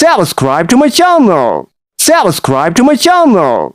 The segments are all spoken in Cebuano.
Subscribe to my channel. Subscribe to my channel.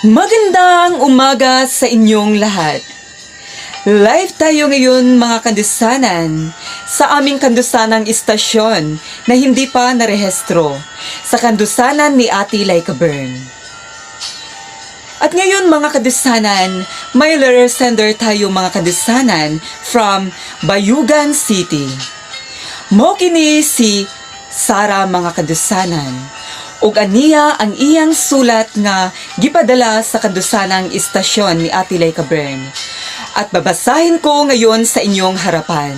Magandang umaga sa inyong lahat. Live tayo ngayon, mga kandusanan, sa aming kandusanang istasyon na hindi pa narehestro sa kandusanan ni Ate Laika Bern. At ngayon, mga kadusanan, may letter sender tayo, mga kadusanan, from Bayugan City. Mo kini si Sara, mga kadusanan. Ug aniya ang iyang sulat nga gipadala sa kadusanang istasyon ni Ate Laika Bern. At babasahin ko ngayon sa inyong harapan.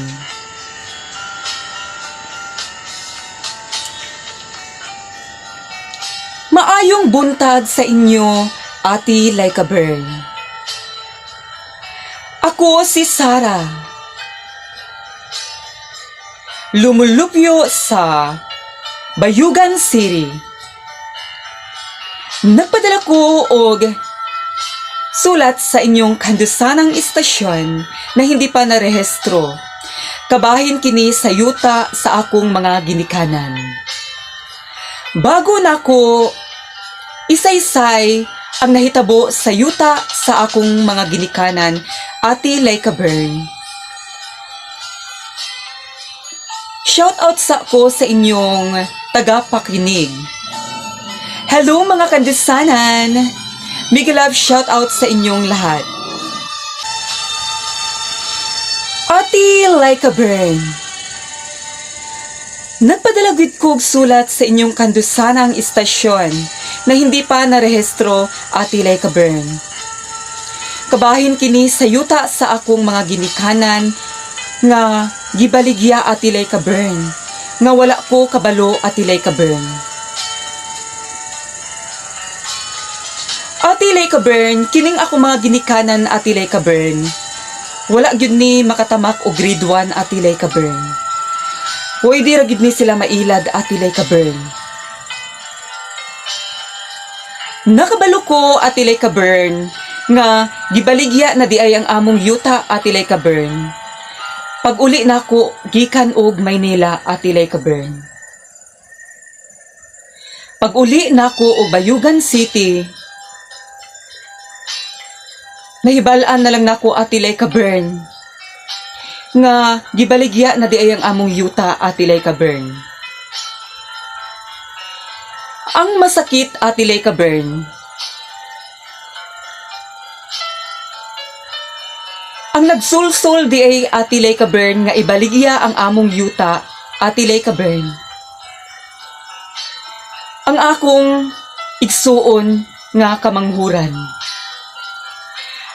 Maayong buntag sa inyo, Ate Laika Bern. Ako si Sara. Lumulupyo sa Bayugan City. Nagpadala ko og sulat sa inyong kandusanang istasyon na hindi pa narehestro. Kabahin kini sa yuta sa akong mga ginikanan. Bago nako isaysay ang nahitabo sa yuta sa akong mga ginikanan, Ate Laika Bern. Shout out sa ko sa inyong tagapakinig. Hello, mga kandusanan! Big love shout out sa inyong lahat. Ate Laika Bern. Nagpadala gid ko og sulat sa inyong kandusanang istasyon na hindi pa narehistro, Ate Laika Bern. Kabahin kini sa yuta sa akong mga ginikanan nga gibaligya, Ate Laika Bern, nga wala ko kabalo, Ate Laika Bern. Ate Laika Bern, kining ako mga ginikanan, Ate Laika Bern. Wala gyud ni makatamak og grade 1, Ate Laika Bern. Pwede ra gyud ni sila mailad, Ate Laika Bern. Nakabalo ko, Ate Laika Bern, nga gibaligya na di ay ang among yuta, Ate Laika Bern. Pag uli nako gikan og Maynila, Ate Laika Bern. Pag uli nako og Bayugan City, nahibal-an na lang nako, Ate Laika Bern, nga gibaligya na di ay ang among yuta, Ate Laika Bern. Ang masakit, Ate Laika Bern, ang nagsulsol di ay, Ate Laika Bern, nga ibaligya ang among yuta, Ate Laika Bern, ang akong igsuon nga kamanghuran.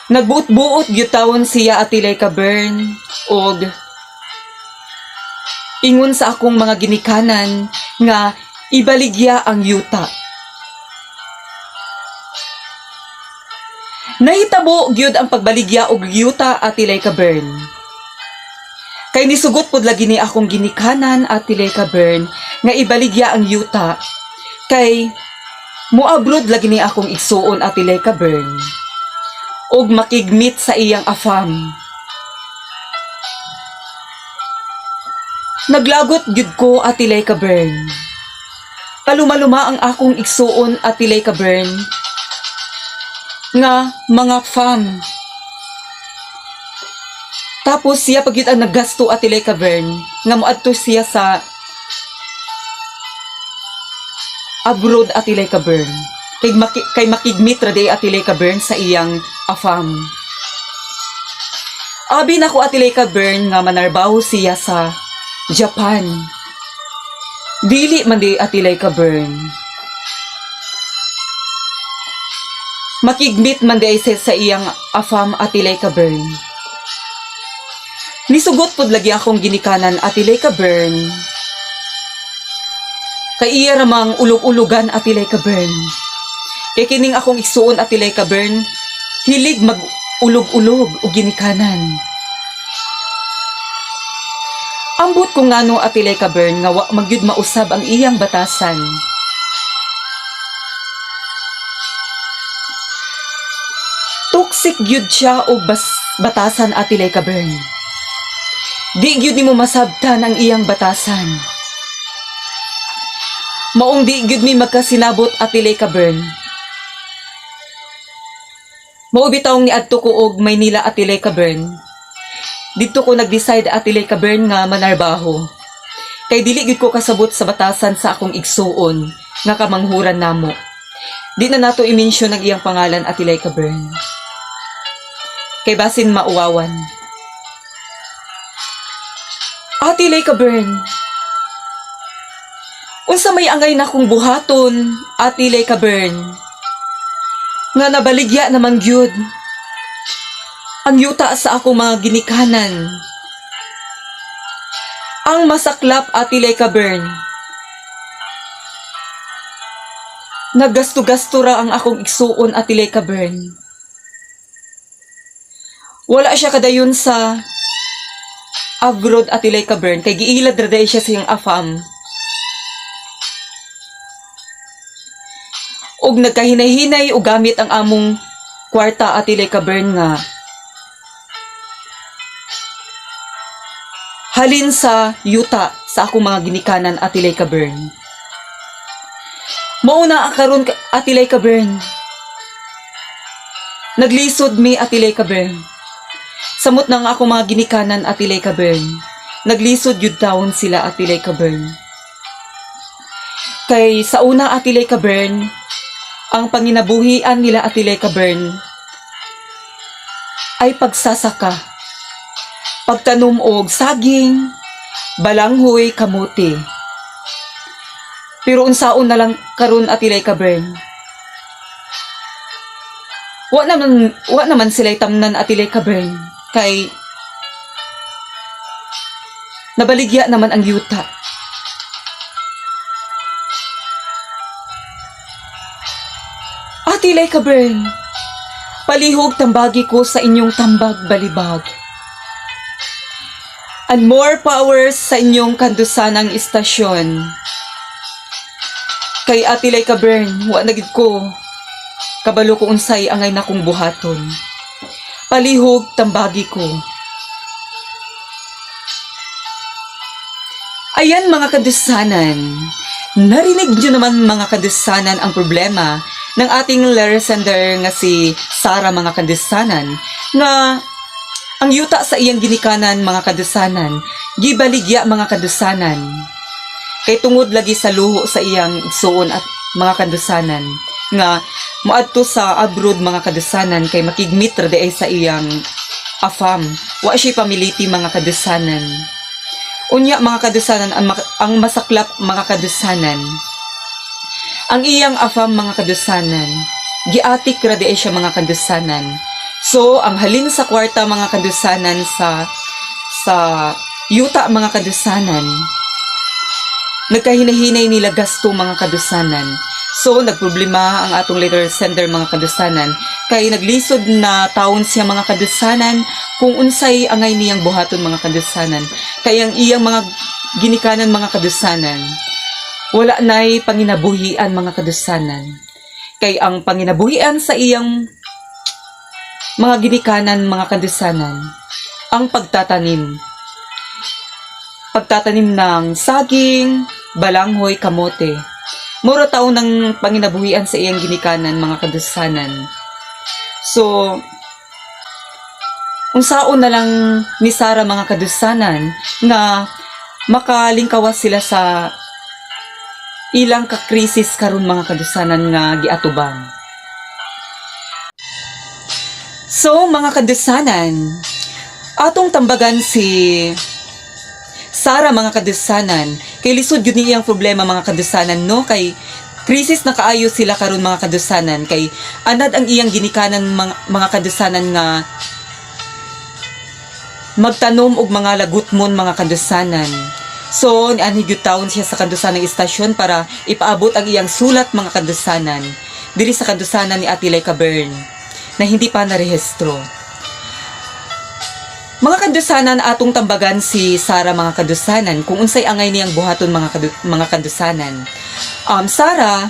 Nagbuot-buot gyud tawon siya, Ate Laika Bern, og ingon sa akong mga ginikanan nga ibaligya ang yuta. Nahitabo gyud ang pagbaligya og yuta, Ate Laika Bern. Kay nisugot pod lagi ni akong ginikanan, Ate Laika Bern, nga ibaligya ang yuta kay moabroad lagi ni akong igsuon, Ate Laika Bern, og makigmit sa iyang afam. Naglagot gyud ko, Ate Laika Bern. Palumaluma ang akong igsuon, Ate Laika Bern, nga mga fam. Tapos siya pag ang naggasto, Ate Laika Bern, nga moadto siya sa abroad, Ate Laika Bern. Kay makigmit ra day, Ate Laika Bern, sa iyang afam. Abi nako, Ate Laika Bern, nga manarbaho siya sa Japan. Dili man di, Ate Laika Bern. Makigmit man di ay sa iyang afam, Ate Laika Bern. Nisugot pod lagi akong ginikanan, Ate Laika Bern. Kay iya ramang ulog-ulugan, Ate Laika Bern. Kay kining akong igsuon, Ate Laika Bern, hilig mag ulog-ulog og ginikanan. Ambot ko ngano, Ate Laika Bern, nga wa magyud mausab ang iyang batasan. Toxic gyud siya og batasan, Ate Laika Bern. Di gyud nimo masabtan ang iyang batasan. Maong di gyud mi magkasinabot, Ate Lay Kabern. Mao bitawng niadto ko og Maynila, Ate Lay Kabern. Didto ko nag-decide, Ate Lay Kabern, nga manarbaho. Kay dili gyud ko kasabot sa batasan sa akong igsuon nga kamanghuran namo. Di na nato i-mention ang iyang pangalan, Ate Lay Kabern. Kay basin mauwawan. Ate Lay Kabern. Unsa may angay na kong buhaton, Ate Lay Kabern, nga nabaligya naman gyud ang yuta sa akong mga ginikanan? Ang masaklap, Ate Lay Kabern, naggasto-gasto ra ang akong igsuon, Ate Lay Kabern. Wala siya kadayon sa abroad, Ate Lay Kabern, kay giilad ra diay siya sa iyang afam. Og nagkahinay-hinay og gamit ang among kwarta, Ate Lay Kabern, nga halin sa yuta sa akong mga ginikanan, Ate Lay Kabern. Mao na karon, Ate Lay Kabern. Naglisod mi, Ate Lay Kabern. Samot na nga akong mga ginikanan, Ate Lay Kabern. Naglisod yun taon sila, Ate Lay Kabern. Kay sa una, Ate Lay Kabern, ang panginabuhian nila, Ate Lay Kabern, ay pagsasaka. Pagtanom og saging, balanghoy, kamote. Pero unsaon na lang karon, Ate Lay Kabern? Wa naman sila tamnan, Ate Lay Kabern, kay nabaligya naman ang yuta. Ate Lay Kabern, palihog tambagi ko sa inyong tambag balibag. And more powers sa inyong kandusanang istasyon. Kay Ate Lay Kabern, wa na gid ko kabalo ko unsay angay nakong buhaton. Palihog tambagi ko. Ayan, mga kadusanan. Narinig nyo naman, mga kadusanan, ang problema ng ating letter sender nga si Sara, mga kadusanan, nga ang yuta sa iyang ginikanan, mga kadusanan, gibaligya, mga kadusanan, kay tungod lagi sa luho sa iyang igsuon at mga kadusanan nga moadto sa abroad, mga kadusanan, kay makigmeet ra diay sa iyang afam. Wa siya pamiliti, mga kadusanan. Unya, mga kadusanan, ang masaklap, mga kadusanan, ang iyang afam, mga kadusanan, giatik ra diay siya, mga kadusanan. So ang halin sa kwarta, mga kadusanan, sa yuta, mga kadusanan, nagkahinahinay nila gasto, mga kadusanan. So nagproblema ang atong letter sender, mga kadusanan, kay naglisod na taon siya, mga kadusanan, kung unsay angay niyang buhaton, mga kadusanan, kay ang iyang mga ginikanan, mga kadusanan, wala nay panginabuhian, mga kadusanan, kay ang panginabuhian sa iyang mga ginikanan, mga kadusanan, ang pagtatanim pagtatanim ng saging, balanghoy, kamote. Mura taon ng panginabuhian sa iyang ginikanan, mga kadusanan. So, unsaon na lang ni Sara, mga kadusanan, nga makalingkawas sila sa ilang ka-krisis karon, mga kadusanan, nga giatubang? So, mga kadusanan, atong tambagan si Sara, mga kadusanan, kay lisod yun iyang problema, mga kadusanan, no, kay krisis na kaayo sila karon, mga kadusanan, kay anad ang iyang ginikanan, mga kadusanan, nga magtanom og mga lagutmon, mga kadusanan. So nianhi gyud taon siya sa kandusanang istasyon para ipaabot ang iyang sulat, mga kadusanan, diri sa kandusanan ni Ate Laika Bern na hindi pa narehistro. Mga kadusanan, atong tambagan si Sara, mga kadusanan, kung unsay angay niyang buhaton, mga kadusanan. Sara,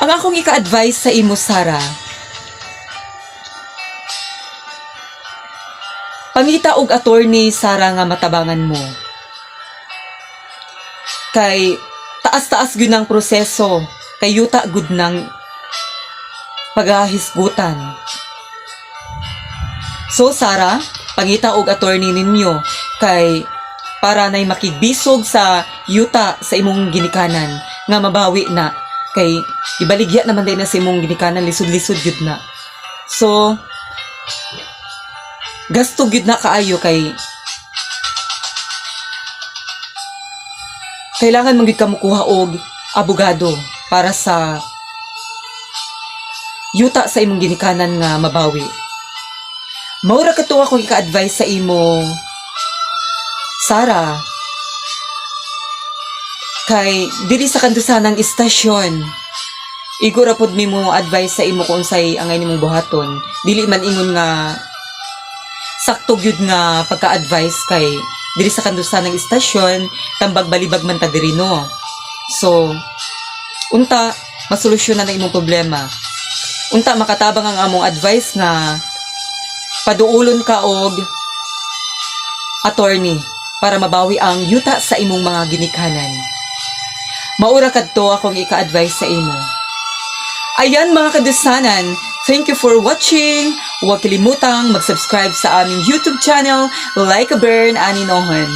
ang akong ika-advise sa imo, Sara, Pangita og attorney, Sara, nga matabangan mo. Kay taas-taas gyud ang proseso, kay yuta gud ng pagahisgutan. So Sara, pangita og attorney ninyo kay para nay makigbisog sa yuta sa imong ginikanan nga mabawi na, kay ibaligya naman din na sa imong ginikanan, lisod-lisod gyud na. So gasto gyud na kaayo kay kailangan man gyud ka mukuha og abogado para sa yuta sa imong ginikanan nga mabawi. Mao ra kato akong ika-advise sa imo, Sara. Kay diri sa kandusanang istasyon, igo ra pod mi mo advice sa imo kung unsay angay nimong buhaton. Dili man ingon nga sakto gyud nga pagka-advise kay diri sa kandusanang istasyon, tambag balibag man ta diri, no. So unta masolusyonan na imong problema. Unta makatabang ang among advice nga paduulon ka og attorney para mabawi ang yuta sa imong mga ginikanan. Mao ra kadto akong ika-advise sa imo. Ayan, mga kadusanan, thank you for watching. Huwag kalimutang mag-subscribe sa aming YouTube channel, Like a Burn Aninohon.